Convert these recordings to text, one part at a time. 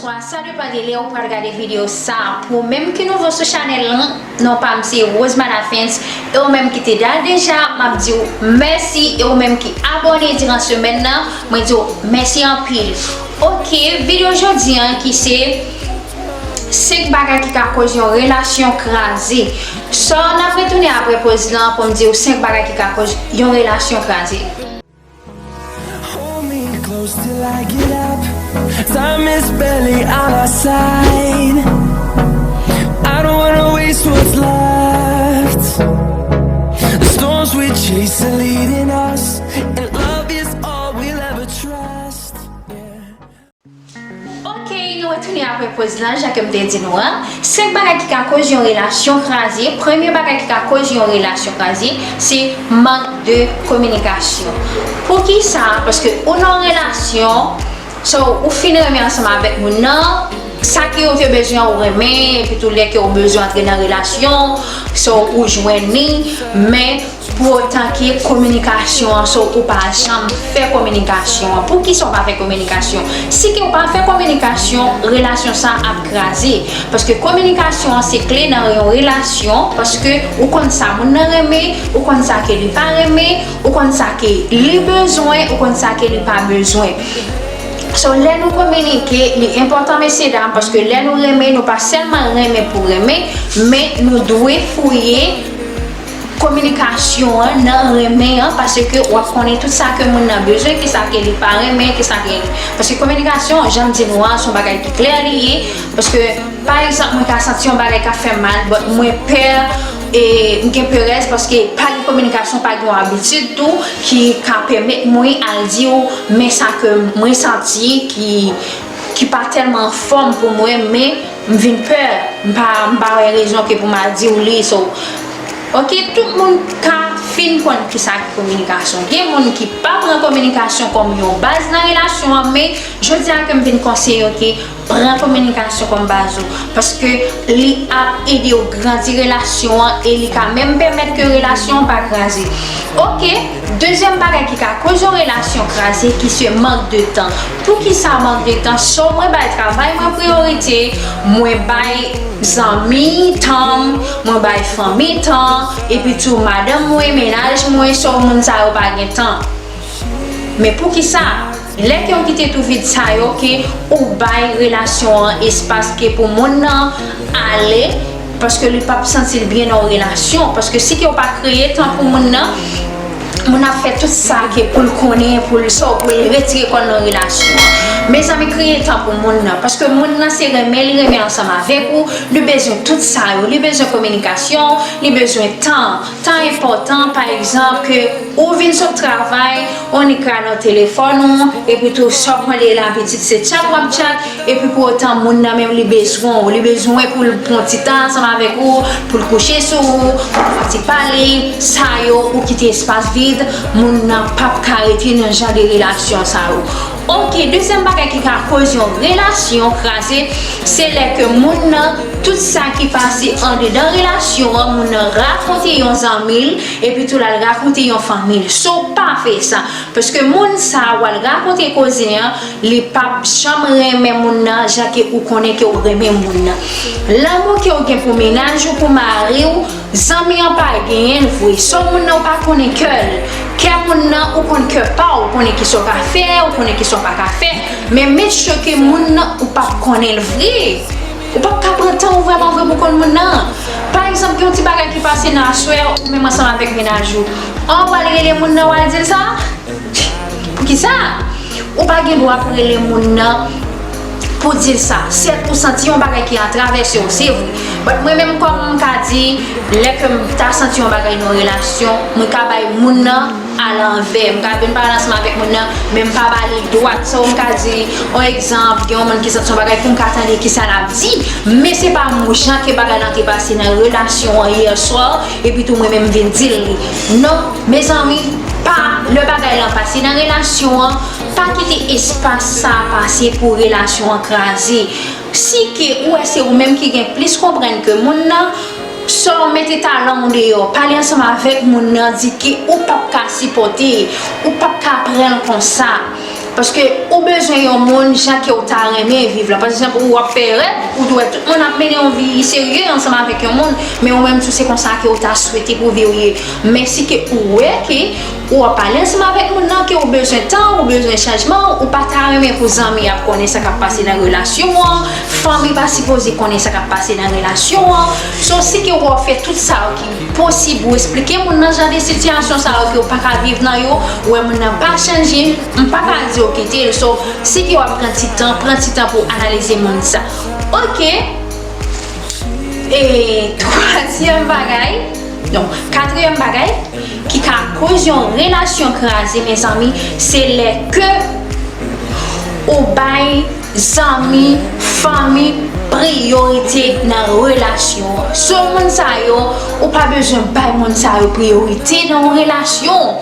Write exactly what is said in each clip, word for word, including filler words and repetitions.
Sa depann de lè ou pral gade videyo sa. Pou ou menm ki nouvo sou chanèl lan, non pa m se Rosemana Fens. E ou menm ki te la deja, m ap di w mèsi. E ou menm ki abòne diran semèn nan, mwen di w mèsi anpil. Oke, videyo jodi an ki se senk bagay ki ka koz yon relasyon kraze. So, n ap retounen apre poz lan pou m di w senk bagay ki ka koz yon relasyon kraze. Hold me close till I get up. Time is barely on our side. I don't wanna waste what's left. The storms we chase are leading us, and love is all we'll ever trust. Yeah. Oke, nou retounen apre poz lan, jan ke m te di nou an. Senk bagay ki ka koz yon relasyon kraze. Premye bagay ki ka koz yon relasyon kraze, se mank de kominikasyon. Poukisa? Paske ou nan yon relasyon, so ou fin renmen ansanm avèk moun nan, sa ke ou te bezwen ou renmen, epi tou lè ke ou bezwen antre nan relasyon, so ou jwenn li, men pou otan ke kominikasyon an, so ou pa janm fè kominikasyon an. Poukisa ou pa fè kominikasyon? Si ke ou pa fè kominikasyon, relasyon sa ap kraze. Paske kominikasyon an se kle nan yon relasyon, paske ou konn sa moun nan renmen, ou konn sa ke li pa renmen, ou konn sa ke li bezwen, ou konn sa ke li pa bezwen. So, lè nou kominike, li enpòtan, mesye dam, paske lè nou renmen, nou pa sèlman renmen pou renmen, men nou dwe fouye kominikasyon an nan renmen an, paske w ap konnen tout sa ke moun nan bezwen, kisa ke li pa renmen, kisa ke, paske kominikasyon, jan m di nou an, se yon bagay ki klè li ye, paske pa egzanp, mwen ka santi yon bagay k ap fè m mal, but mwen pè, e m gen perèz, paske pa gen kominikasyon, pa gen yon abitid tou ki ka pèmèt mwen al di w, men sa ke mwen santi ki, ki pa tèlman anfòm pou mwen, men m vin pè, m pa, m pa wè rezon ke pou m al di w li, so, oke, tout moun ka fin konn kisa ki kominikasyon. Gen moun ki pa pran kominikasyon kòm yon baz nan relasyon an, men jodi a ke m vin konseye yo ke pran kominikasyon kòm baz ou, paske li ap ede w grandi relasyon an e li ka menm pèmèt ke relasyon an pa kraze. Oke, dezyèm bagay ki ka koz yon relasyon kraze, ki se mank de tan. Poukisa mank de tan? So, mwen bay travay mwen priyorite, mwen bay zanmi tan m, mwen bay fanmi tan, epi tou madanm mwen, mennaj mwen, so moun sa yo pa gen tan. Men poukisa? Lè ke w kite tou vid sa yo, ke ou bay relasyon an espas ke pou moun nan ale, paske li p ap santi l byen nan yon relasyon. Paske si ke w pa kreye tan pou moun nan, moun nan ap fè tout sa ke pou l konnen, pou l so, pou l retire kò l nan relasyon an. Mezanmi, kreye tan pou moun nan, paske moun nan se renmen li renmen ansanm avèk ou, li bezwen tout sa yo, li bezwen kominikasyon, li bezwen tan. Tan enpòtan, pa egzanp, ke ou vin sot travay, ou annik rale nan telefòn ou, epi tou sa w konn li la pitit se tchat w ap tchat, epi pou otan moun nan menm li bezwen w, li bezwen pou l pran ti tan ansanm avèk ou, pou l kouche sou ou, pou l fè ti pale, sa yo ou kite espas vid, moun nan p ap ka rete nan jan de relasyon sa yo. Oke, dezyèm bagay ki ka koz yon relasyon kraze, se lè ke moun nan, tout sa ki pase andedan relasyon an, moun nan rakonte yon zanmi l, epi tou l al rakonte yon fanmi l. So, pa fè sa, paske moun sa a w al rakonte koze an, li p ap janm renmen moun nan jan ke ou konnen ke w renmen moun nan. Lanmou ke w gen pou mennaj ou, pou mari w, zanmi an pa genyen l vre. So, moun nan ou pa konnen kè l. Kè moun nan ou konn kè pa w, ou konnen kisa w ka fè, ou konnen kisa w pa ka fè. Men make sure ke moun nan ou p ap konnen l vre. Ou p ap ka pran tan ou vrèman vre pou konn moun nan. Pa egzanp, gen yon ti bagay ki pase nan aswè, ou menm ansanm avèk mennaj ou. An, w al rele moun nan, w al di l sa? Poukisa? Ou pa gen dwa pou rele moun nan pou di l sa. Sèt ou santi yon bagay ki atravèse w, se vre. But mwen menm kòm m ka di, lè ke m ta santi yon bagay nan yon relasyon, mwen ka bay moun nan alanvè. M ka vin pale ansanm avèk moun nan, men m pa ba li dwat. So, m ka di, yon egzanp, gen yon moun ki santi yon bagay pou m ka tande kisa l ap di. Men se pa m jan ke bagay lan te pase nan relasyon an yè swa, epi tou mwen menm m vin di l li. Non, mezanmi, pa lè bagay lan pase nan relasyon an, pa kite espas sa a pase pou relasyon an kraze. Si ke ou wè se ou menm ki gen plis konprann ke moun nan, so mete talan w deyò, pale ansanm avèk moun nan, di ke ou p ap ka sipòte, ou p ap ka pran l konsa. Paske ou bezwen yon moun jan ke w ta renmen viv la. Pa egzanp, ou ap fè rèv, ou t wè tout moun ap mennen yon vi serye ansanm avèk yon moun, men ou menm tou se konsa ke w ta swete pou vi w ye. Men si ke ou wè ke ou ap pale ansanm avèk moun nan, ke ou bezwen tan, ou bezwen chanjman, ou pa ta renmen pou zanmi ap konnen sa k ap pase nan relasyon an, fanmi pa sipoze konnen sa k ap pase nan relasyon an. So, si ke w ap fè tout sa ki posib, ou esplike moun nan jan de sitiyasyon sa yo ke w pa ka viv nan yo, ou wè moun nan pa chanje, m pa ka di w kite l. So, si ke w ap pran ti tan, pran ti tan pou w analize moun sa. Oke. E twazyèm bagay, non, katriyèm bagay ki ka koz yon relasyon kraze, mezanmi, se lè ke ou bay zanmi, fanmi priyorite nan relasyon an. So, moun sa yo, ou pa bezwen bay moun sa yo priyorite nan yon relasyon.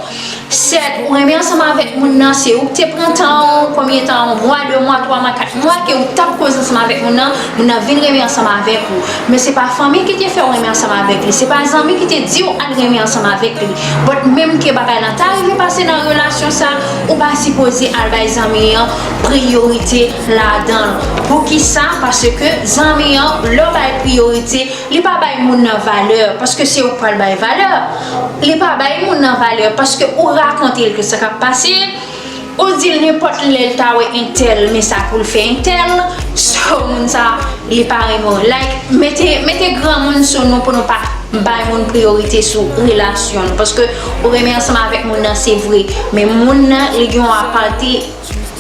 Sèt, ou renmen ansanm avèk moun nan, se ou ki te pran tan w, konbyen tan, yon mwa, de mwa, twa mwa, kat mwa, ke ou t ap koze ansanm avèk moun nan, moun nan vin renmen ansanm avèk ou. Men se pa fanmi ki te fè w renmen ansanm avèk li, se pa zanmi ki te di w al renmen ansanm avèk li. But menm ke bagay lan ta rive pase nan relasyon sa, ou pa sipoze al bay zanmi an priyorite ladan l. Poukisa? Paske zanmi an, lè w bay priyorite, li pa bay moun nan valè, paske se ou k pral bay valè. Li pa bay moun nan valè, paske ou rakonte l tout sa k ap pase. Ou di l nenpòt lè l ta wè entèl, men sa pou l fè entèl. So, moun sa, li pa renmen w. Like, mete, mete granmoun sou nou pou nou pa bay moun priyorite sou relasyon nou. Paske ou renmen ansanm avèk moun nan, se vre. Men moun nan, li gen yon apati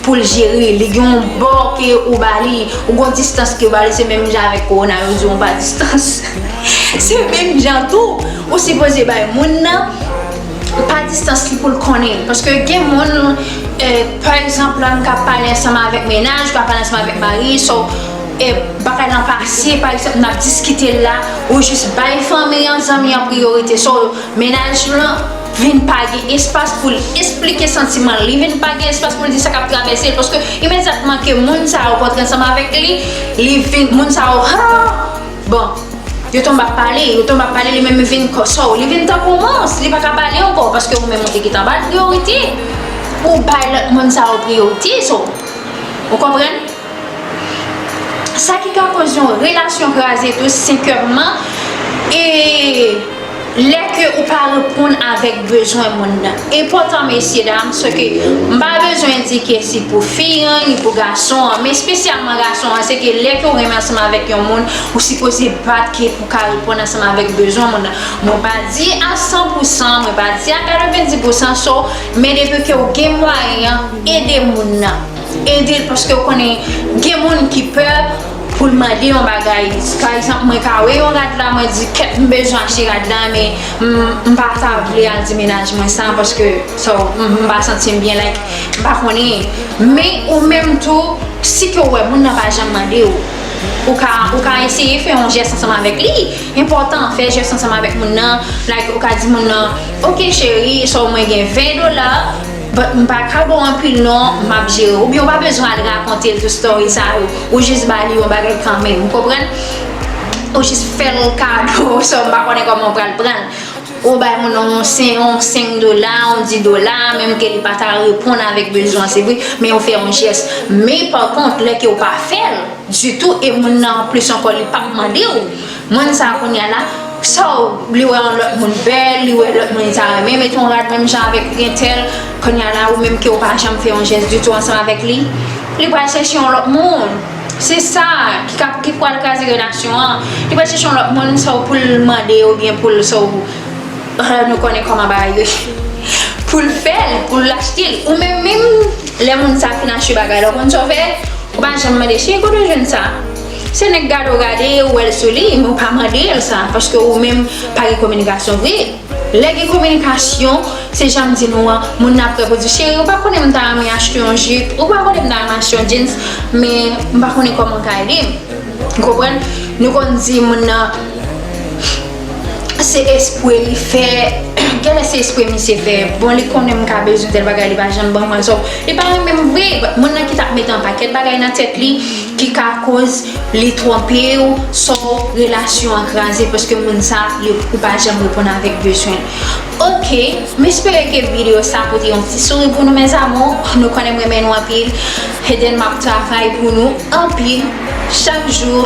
pou l jere. Li gen yon bò ke ou ba li, ou gen yon distans ke ou ba li, se menm jan avèk kowona, yo di yon pa distans. Se menm jan tou, ou sipoze bay moun nan pa distans li pou l konnen. Paske gen moun, eh, pa egzanp, la m ka pale ansanm avèk mennaj, m ka pale ansanm avèk mari, so, eh, bagay lan pase, pa egzanp, n ap diskite l la, ou jis bay fanmi an, zanmi an priyorite. So, mennaj lan vin pa gen espas pou l esplike santiman l, li vin pa gen espas pou l di sa k ap travèse l, paske imedyatman ke moun sa yo kontre ansanm avèk li, li vin, moun sa yo, ha! Bon, yo tonbe ap pale, yo tonbe ap pale, li menm li vin kò-, so, li vin tankou mons, li pa ka pale ankò, paske ou menm ou te gentan ba l priyorite. Ou bay lòt moun sa yo priyorite, so, ou konprann? Sa ki ka koz yon relasyon kraze tou senkyèmman, e lè ke ou pa reponn avèk bezwen moun nan. Enpòtan, mesye dam, se ke m pa bezwen di ke si pou fi an, ni pou gason an, men espesyalman gason an, se ke lè ke w renmen ansanm avèk yon moun, ou sipoze bat ke pou ka reponn ansanm avèk bezwen moun nan. Mwen pa di a san pou san, mwen pa di a katrevenndis pou san, so, men depi ke w gen mwayen an, ede moun nan. Ede l, paske w konnen gen moun ki pè pou l mande yon bagay. Pa egzanp, mwen ka wè yon rad la, mwen di, kèt, m bezwen achte rad la, men m, m pa ta vle al di mennaj mwen sa, paske, so, m, m pa santi m byen, like, m pa konnen. Men ou menm tou, si ke w wè moun nan pa janm mande w, ou ka, ou ka eseye fè yon jès ansanm avèk li. Enpòtan, fè jès ansanm avèk moun nan, like, ou ka di moun nan, oke cheri, so mwen gen ven dola, but m pa ka ba w anpil non, m ap jere. Oubyen ou pa bezwen al rakonte l tout story sa yo. Ou jis ba li yon bagay kanmenm, ou konprann? Ou jis fè l kado, so m pa konnen kòman w pral pran l. Ou bay moun nan yon sen-, yon senk dola, yon dis dola, menm ke li pa ta reponn avèk bezwen, se vre, men ou fè yon jès. Men pa kont, lè ke w pa fè l ditou, e moun nan anplis ankò, li p ap mande w. Moun sa a kounye a la, so, li wè yon lòt moun bèl, li wè lòt moun li ta renmen mete yon rad menm jan avèk entèl, kounye a la, ou menm ke w pa janm fè yon jès ditou ansanm avèk li, li pral chèche yon lòt moun. Se sa ki ka, ki pral kraze relasyon an. Li pral chèche yon lòt moun, so, pou l mande oubyen pou l, so, nou konnen kòman bagay yo ye. Pou l fè l, pou l achte l. Ou menm, menm lè moun sa fin achte bagay la, ou konn sa w fè? Ou pa janm mande, cheri, kote w jwenn sa? Se nèg gade w gade, ou wè l sou li, men ou pa mande l sa, paske ou menm pa gen kominikasyon vre. Lè gen kominikasyon, se jan m di nou an, moun nan ap prè pou di, cheri, ou pa konnen m ta renmen achte yon jip, ou pa konnen m ta renmen achte yon jeans, men m pa konnen kòman w ka ede m. Ou konprann? Nou konn di moun nan, se espre li fè, Genlè se espre misye fè, bon, li konnen m ka bezwen tèl bagay, li pa janm ban mwen. So, li pa renmen m vre. Moun nan ki t ap mete yon pakèt bagay nan tèt li ki ka koz li twonpe w, so relasyon an kraze paske moun sa, li, ou pa janm reponn avèk bezwen l. Ok, m espere ke videyo sa pote yon ti souri pou nou, mes amours. Nou konnen m renmen nou anpil. Eden, m ap travay pou nou anpil. Chak jou,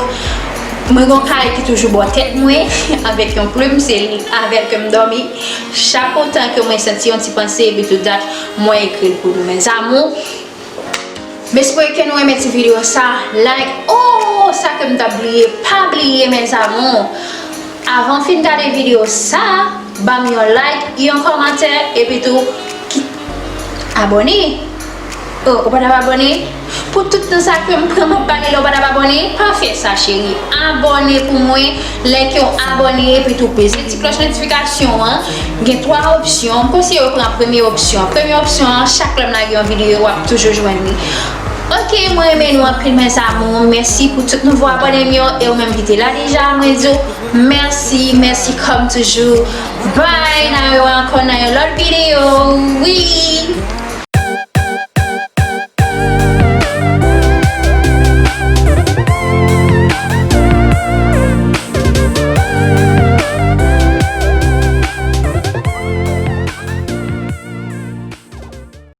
mwen gon kay ki toujou bò tèt mwen avèk yon plim, se li avè l ke m dòmi. Chak otan ke mwen santi yon ti panse epi tout dat, mwen ekri l pou nou, mes amours. M espere ke nou renmen ti videyo sa. Like, oh, sa ke m t ap bliye, pa bliye, mes amours. Avan w fin gade videyo sa, ban m yon like, yon kòmantè, epi tou, ki, abòne. Oh, ou pa t ap abòne? Pou tout tan sa ke m pran m ap pale la, ou pa t ap abòne? Pa fè sa, cheri. Abòne pou mwen, lè ke w abòne, epi tou peze ti klòch notifikasyon an. Gen twa opsyon. M konseye w pran premye opsyon. Premye opsyon an, chak lè m lage yon videyo, w ap toujou jwenn li. Ok, mwen renmen nou anpil, mes amours. Mèsi pou tout nouvo abòne m yo. E ou menm ki te la deja, mwen di w mèsi, mèsi kòm toujou. Bye, n a wè ankò nan yon lòt videyo. Wi!